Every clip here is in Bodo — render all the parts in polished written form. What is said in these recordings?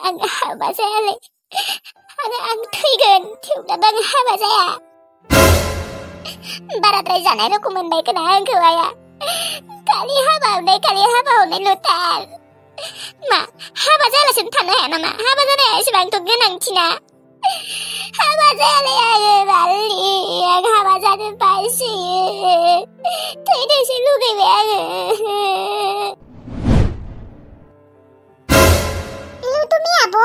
आं हाबा जायालै आं थैगोन थेवब्लाबो आं हाबा जाया बाराद्राय जानाय रखम मोनबाय खोना आंखौ आया खालि हाबा हरनाय लुथार मा हाबा जायालासिनो थानो हाया नामा हाबा जानाया एसेबांथ' गोनांथिना हाबा जायालै आङो बालि आं हाबा जानो बासियो थैनोसो लुगैबाय आङो लुदुमि आब'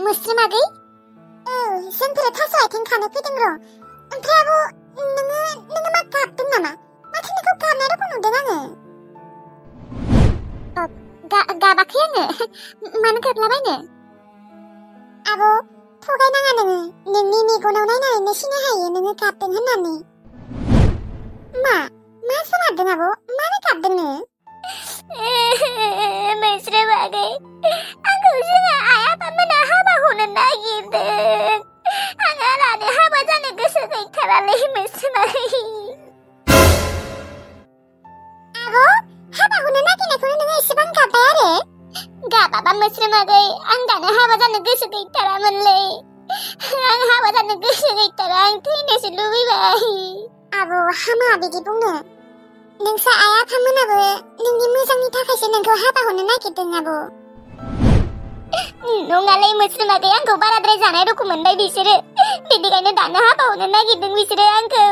मुस्लिम आगै जोंफोरो थास' आथिं खानो फैदों र' ओमफ्राय आब' नोङो मा गाबदों नामा माथो नोंखौ गाबनाय रखम नुदों आङो गाबाखै आङो मानो गाबलाबायनो आब' थगायनाङा नोङो नोंनि मेगनाव नायनानैनो सिनाय हायो नोङो गाबदों होननानै मा सोनारदों आब' मानो गाबदों नोङो मुस्लिम आगै आंखौ जोंहा आइ आफामोना हाबा होनो नागिरदों आं आलानो हाबा जानो गोसो गैथारालै मुस्लिम आगै आब' हाबा होनो नागिरनायखौनो नोङो एसेबां गाबबाय आरो गाबाबा मुस्लिम आगै आं दानो हाबा जानो गोसो गैथारामोनलै आं हाबा जानो गोसो गैथारा आं थैनोसो लुबैबाय आब' हामा बिदि बुंनो नोंसा आइ आफामोनाबो नोंनि मोजांनि थाखायसो नोंखौ हाबा होनो नागिरदों आब' नङालै मुस्लिम आगै आंखौ बाराद्राय जानाय रखम मोनबाय बिसोरो बिदिखायनो दानो हाबा होनो नागिरदों बिसोरो आंखौ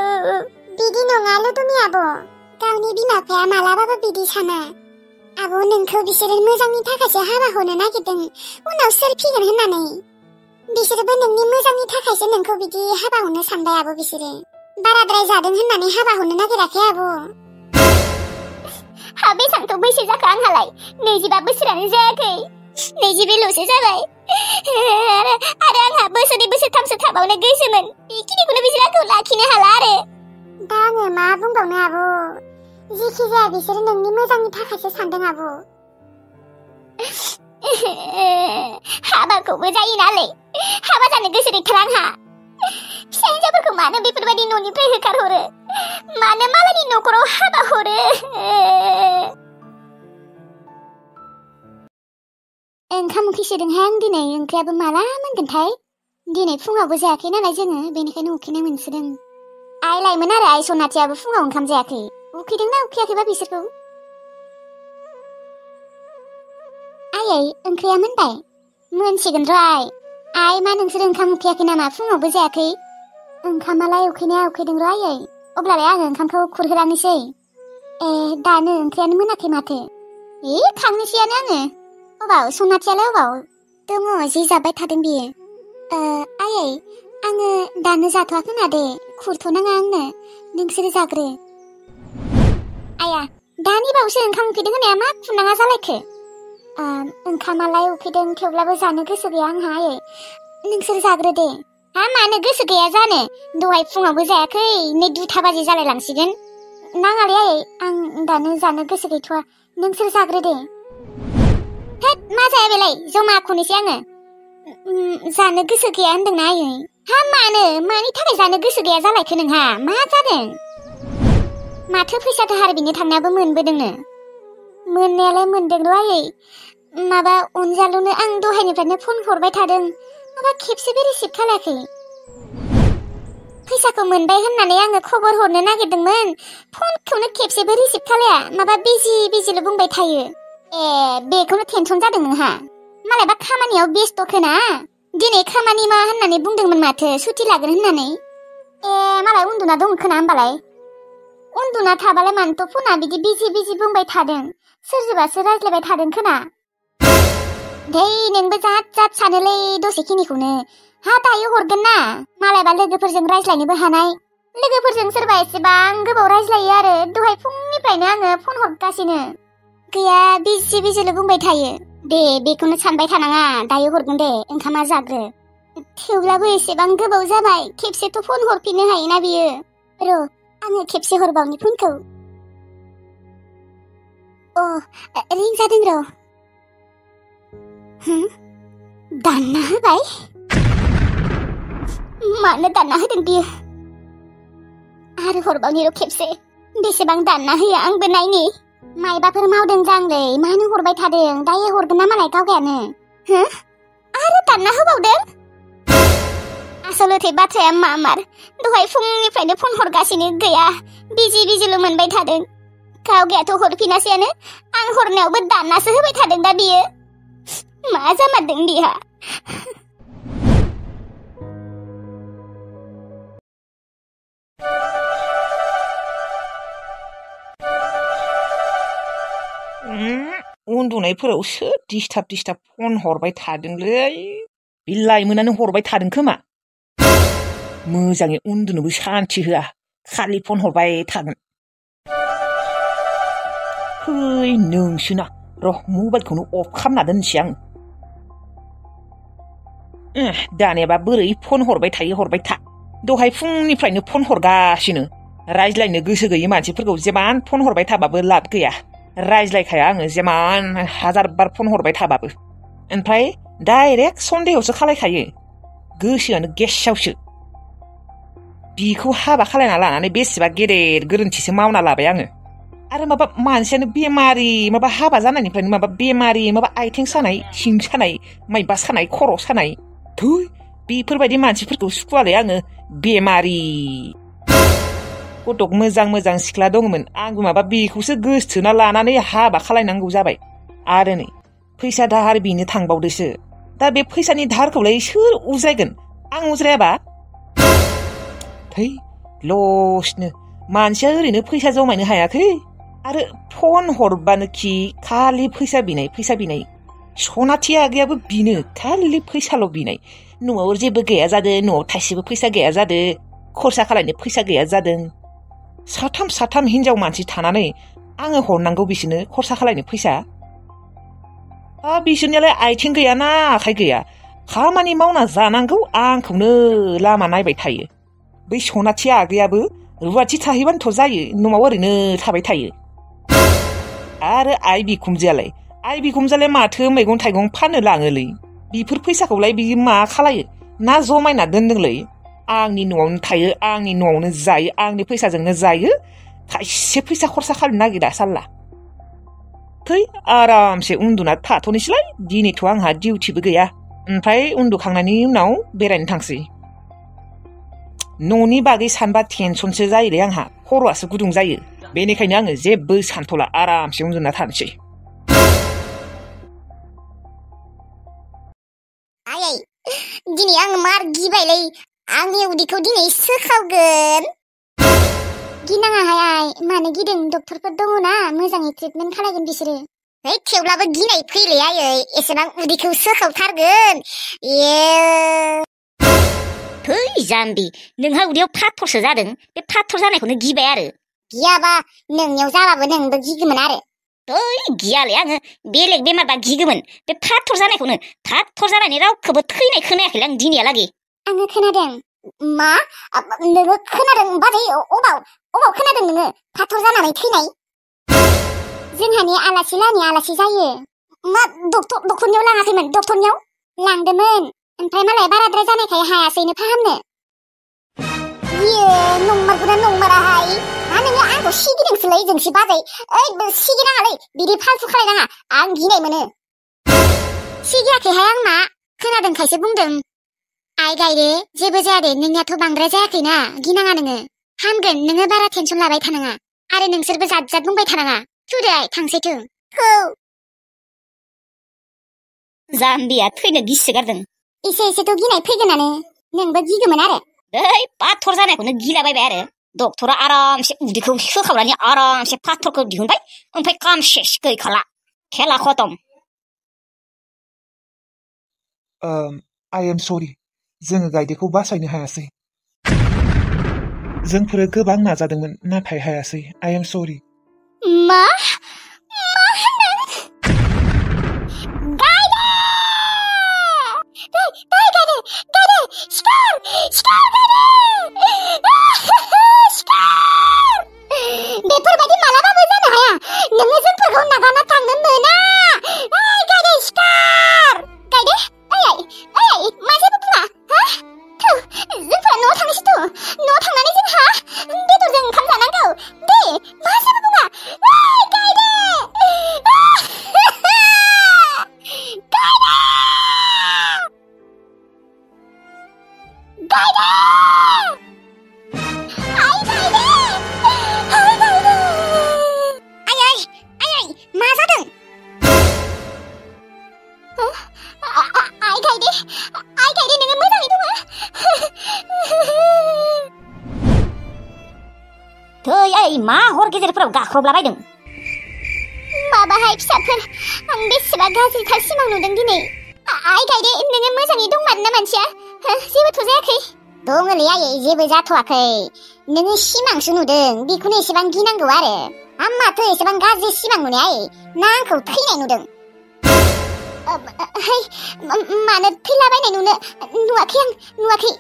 बिदि नङा लुदुमि आब' गावनि बिमा बिफाया मालाबाबो बिदि साना आब' नोंखौ बिसोरो मोजांनि थाखायसो हाबा होनो नागिरदों उनाव सोर फैगोन होननानै बिसोरबो नोंनि मोजांनि थाखायसो नोंखौ बिदि हाबा होनो सानबाय आब' बिसोरो बाराद्राय जादों होननानै हाबा होनो नागिराखै आब' बेसांथ' बैसो जाखो आंहालाय 22 बोसोरानो जायाखै 22ल'सो जाबाय आरो आंहा बोसोरथामसो थाबावनो गोसोमोन बेखिनिखौनो बिसोर आंखौ लाखिनो हाला आरो दा आङो मा बुंबावनो आब' जेखि जाया बिसोरो नोंनि मोजांनि थाखायसो सानदों आब' हाबाखौबो जायो नालाय हाबा जानो गोसो गैथारा आंहा फिसा हिनजावफोरखौ मानो बेफोरबायदि न'निफ्राय होखारहरो मानो मालायनि न'खराव हाबा हरो ओंखाम ओंख्रि संदोंहाय आं दिनै ओंख्रियाबो माला मोनगोनथाय दिनै फुङावबो जायाखै नालाय जोङो बेनिखायनो उखैनाय मोनसोदों आइ लायमोन आरो आइ सनाथियाबो फुङाव ओंखाम जायाखै उखैदोंना उखैयाखैबा बिसोरखौ आयै ओंख्रिया मोनबाय मोनसिगोन र' आइ मा नोंसोर ओंखाम उखैयाखै नामा फुङावबो जायाखै ओंखामालाय उखैनाया उखैदों र' आयै अब्लालाय आङो ओंखामखौ खुरहोलांनोसै दानो ओंख्रियानो मोनाखै माथो खांनोसैयानो आङो अबाव सनाथियालाय अबाव दङ जि जाबाय थादों बियो आयै आङो दानो जाथ'वाखै दे खुरथ'नाङा आंनो नोंसोरो जाग्रो आया दानि बावसो ओंखाम उखैदों होननाया मा खुरनाङा जालायखो ओंखामालाय उखैदों थेवब्लाबो जानो गोसो गैया आंहा आयै नोंसोर जाग्रो दे मानो गोसो गैया जानो दहाय फुङावबो जायाखै नै 2 बाजि जालाय लांसिगोन नाङालै आयै आं दानो जानो गोसो गैथ'वा नोंसोर जाग्रो दे मा जाया बेलाय जमा खुनोसै आङो जानो गोसो गैया होनदोंना आयै मानि थाखाय जानो गोसो गैया जालायखो नोंहा मा जादों माथो फैसा दाहार बिनो थांनायाबो मोनबोदोंनो मोननायालाय मोनदों र' आयै माबा अनजालुनो आं दहायनिफ्रायनो फन हरबाय थादों माबा खेबसेबो रिसिभ खालायाखै फैसाखौ मोनबाय होननानै आङो खबर हरनो नागिरदोंमोन फनखौनो खेबसेबो रिसिभ खालाया माबा बिजिल' बुंबाय थायो बेखौनो टेनसन जादों नोंहा मालायबा खामानियाव बेस्थ' खोना दिनै खामानि मा होननानै बुंदोंमोन माथो सुथि लागोन होननानै मालाय उन्दुना दं खोना होमबालाय उन्दुना थाबालाय मानोथ' फना बिदि बिजि बुंबाय थादों सोरजोंबासो रायज्लायबाय थादों खोना नोंबो जात सानोलै दसेखिनिखौनो दायो हरगोन ना मालायबा लोगोफोरजों रायज्लायनोबो हानाय लोगोफोरजों सोरबा एसेबां गोबाव रायज्लायो आरो दहाय फुंनिफ्रायनो आङो फन हरगासिनो गैया बिजिल' बुंबाय थायो दे बेखौनो सानबाय थानाङा दायो हरगोन दे ओंखामा जाग्रो थेवब्लाबो एसेबां गोबाव जाबाय खेबसेथ' फन हरफिननो हायोना बियो र' आङो खेबसे हरबावनि फनखौ रिं जादों र' दानना होबाय मानो दानना होदों बियो आरो हरबावनि र' खेबसे बेसेबां दानना होयो आंबो नायनि माइबाफोर मावदों जांलै मानो हरबाय थादों दायो हरगोन ना मालाय गावगायानो हो आरो दानना होबावदों आसलथे बाथ्राया मामार दहाय फुंनिफ्रायनो फन हरगासिनो गैया बिजिल' मोनबाय थादों गावगायाथ' हरफिनासैयानो आं हरनायावबो दाननासो होबाय थादों दा बियो मा जामारदों बिहा उन्दुनायफोराव सोर दिस्टार्ब फन हरबाय थादोंलै बे लाइमोनानो हरबाय थादों खोमा मोजाङै उन्दुनोबो सान्थि होआ खालि फन हरबाय थागोन है नोंसोना र' मबाइलखौनो अफ खालामना दोनसै आं दानियाबा बोरै फन हरबाय था दहाय फुंनिफ्रायनो फन हरगासिनो रायज्लायनो गोसो गैयै मानसिफोरखौ जेमान फन हरबाय थाबाबो लाब गैया रायज्लायखाया आङो जेमान हाजार बार फन हरबाय थाबाबो ओमफ्राय डाइरेक्ट सन्देहआवसो खालायखायो गोसोआनो गेसावसो बिखौ हाबा खालायना लानानै बेसेबा गेदेर गोरोन्थिसो मावना लाबाय आङो आरो माबा मानसियानो बेमारि माबा हाबा जानायनिफ्रायनो माबा बेमारि माबा आथिं सानाय सिं सानाय माइबा सानाय खर' सानाय थै बेफोरबायदि मानसिफोरखौ सुखुवालै आङो बेमारि गथ'क मोजां सिख्ला दङमोन आंबो माबा बेखौसो गोसथोना लानानै हाबा खालायनांगौ जाबाय आरो नै फैसा दाहार बिनो थांबावदोसो दा बे फैसानि दाहारखौलाय सोर उज्रायगोन आं उज्रायाबा थै लसनो मानसिया ओरैनो फैसा जमायनो हायाखै आरो फन हरबानो खि खालि फैसा बिनाय सनाथि आगैयाबो बिनो खालि फैसाल' बिनाय न'आव जेबो गैया जादों न'आव थाइसेबो फैसा गैया जादों खरसा खालायनो फैसा गैया जादों साथाम हिनजाव मानसि थानानै आङो हरनांगौ बिसोरनो खरसा खालायनो फैसा बिसोरनियालाय आथिं गैयाना आखाइ गैया खामानि मावना जानांगौ आंखौनो लामा नायबाय थायो बै सनाथि आगैयाबो रुवाथि थाहैबानोथ' जायो न'आव ओरैनो थाबाय थायो आरो आइ बिखुमजोआलाय माथो मैगं थाइगं फाननो लाङोलै बेफोर फैसाखौलाय बियो मा खालायो ना जमायना दोनदोंलै आंनि न'आवनो थायो आंनि न'आवनो जायो आंनि फैसाजोंनो जायो खायसे फैसा खरसा खालामनो नागिरा साल्ला थै आरामसे उन्दुना थाथ'नोसैलाय दिनैथ' आंहा डिउटिबो गैया ओमफ्राय उन्दुखांनायनि उनाव बेरायनो थांसै न'नि बागै सानबा टेनसनसो जायोलै आंहा खर'आसो गुदुं जायो बेनिखायनो आङो जेबो सानथ'ला आरामसे उन्दुना थानोसै आयै दिनै आं मार गिबायलै आंनि उदैखौ दिनै सोखावगोन गिनाङाहाय आइ मानो गिदों डक्टरफोर दङना मोजाङै ट्रिटमेन्ट खालायगोन बिसोरो है थेवब्लाबो गिनाय फैलै आयै एसेबां उदैखौ सोखावथारगोन थै जाम्बि नोंहा उदैयाव फाथरसो जादों बे फाथर जानायखौनो गिबाय आरो गियाबा नोंनियाव जाबाबो नोंबो गिगौमोन आरो गियालै आङो बेलेग बेमारबा गिगौमोन बे फाथर जानायखौनो फाथर जानानै रावखौबो थैनाय खोनायाखैलै आं दिनैहालागै आङो खोनादों मा नोङो खोनादों बाजै अबाव खोनादों नोङो फाथर जानानै थैनाय जोंहानि आलासि जायो मा डक्टरनियाव लाङाखैमोन डक्टरनियाव लांदोंमोन ओमफ्राय मालाय बाराद्राय जानायखाय हायासैनो फाहामनो नंमारगौना नंमाराहाय नोङो आंखौ सिगिदोंसोलै जोंसि बाजै सिगिनाङालै बिदि फालतु खालायनाङा आं गिनाय मोनो सिगियाखैहाय आं मा खोनादोंखायसो बुंदों आइ गायदे जेबो जायादे नोंनियाथ' बांद्राय जायाखैना गिनाङा नोङो हामगोन नोङो बारा टेनसन लाबाय थानाङा आरो नोंसोरबो जाद बुंबाय थानाङा थुदो आइ थांसैथों जाम्बिया थैनो गिसोगारदों एसेथ' गिनाय फैगोनानो नोंबो गिगौमोन आरो फाथर जानायखौनो गिलाबायबाय आरो डक्टरा आरामसे उदैखौ सोखावनानै आरामसे फाथरखौ दिहुनबाय ओमफ्राय काम सेस गैखाला खेला खतम I am sorry जोङो गायदेखौ बासायनो हायासै जोंफोरो गोबां नाजादोंमोन नाथाय हायासै I am sorry मा बेफोरबायदि मालाबाबो जानो हाया नोङो जोंफोरखौ नागारना थांनो मोना गायदे सिखार गायदे मा जेबो बुङा जोंफोरा न'आव थांनोसै न'आव थांनानै जोंहा बेदरजों ओंखाम जानांगौ दे मा जेबो बुङा गायदे आइ गायदे नोङो मोजाङै दङ थै आइ मा हर गेजेरफोराव गाख्रबलाबायदों माबाहाय फिसाफोर आं बेसेबा गाज्रिथार सिमां नुदों दिनै आइ गायदे नोङो मोजाङै दंमारो ना मानसिया जेबोथ' जायाखै दङलै आयै जेबो जाथ'वाखै नोङो सिमांसो नुदों बेखौनो एसेबां गिनांगौ आरो आं माथो एसेबां गाज्रि सिमां नुनाय आयै ना आंखौ थैनाय नुदों मानो थैलाबायनाय नुवाखै आं नुवाखै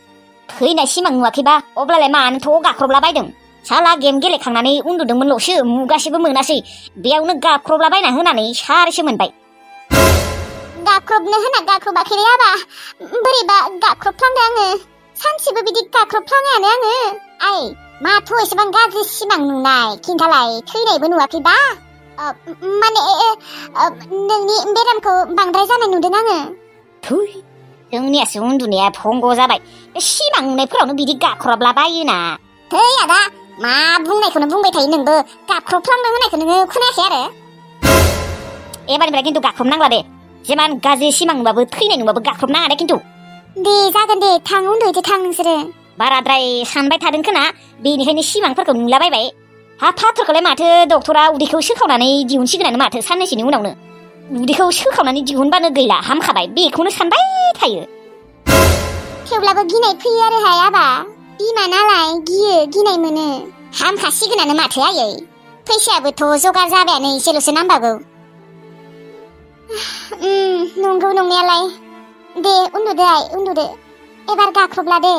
थैनाय सिमां नुवाखैबा अब्लालाय मानोथ' गाख्रबलाबायदों साला गेम गेलेखांनानै उन्दुदोंमोनल'सो मुगासेबो मोनासै बेयावनो गाख्रबलाबायना होनानै सारसो मोनबाय गाख्रबनो होना गाख्रबाखैलै आबा बोरैबा गाख्रबफ्लांदों आङो सानसेबो बिदि गाख्रबफ्लाङानो आङो आइ माथो एसेबां गाज्रि सिमां नुनाय खिन्थालाय थैनायबो नुवाखैबा माने नोंनि बेरामखौ बांद्राय जानाय नुदों आङो थै जोंनियासो उन्दुनाया भंग जाबाय सिमां नुनायफोरावनो बिदि गाख्रबलाबायोना थै आदा मा बुंनायखौनो बुंबाय थायो नोंबो गाख्रबफ्लांनो होनायखौ नोङो खोनायाखै आरो एबारनिफ्राय खिन्थु गाख्रबनांला दे जेमान गाज्रि सिमां नुबाबो थैनाय नुबाबो गाख्रबनाङा दे खिन्थु दे जागोन दे थां उन्दुदो थां नोंसोरो बाराद्राय सानबाय थादों खोना बेनिखायनो सिमांफोरखौ नुलाबायबाय हा फाथरखौलाय माथो डक्टरा उदैखौ सोखावनानै दिहुनसिगोनानो माथो साननैसोनि उनावनो उदैखौ सोखावनानै दिहुनबानो गैला हामखाबाय बेखौनो सानबाय थायो थेवब्लाबो गिनाय फैयो आरोहाय आबा बिमा नालाय गिनाय मोनो हामखासिगोनानो माथो आयै फैसायाबोथ' जगार जाबायानो एसेल'सो नांबावगौ नंगौ नंनायालाय दे उन्दुदो आइ उन्दुदो एबार गाख्रबला दे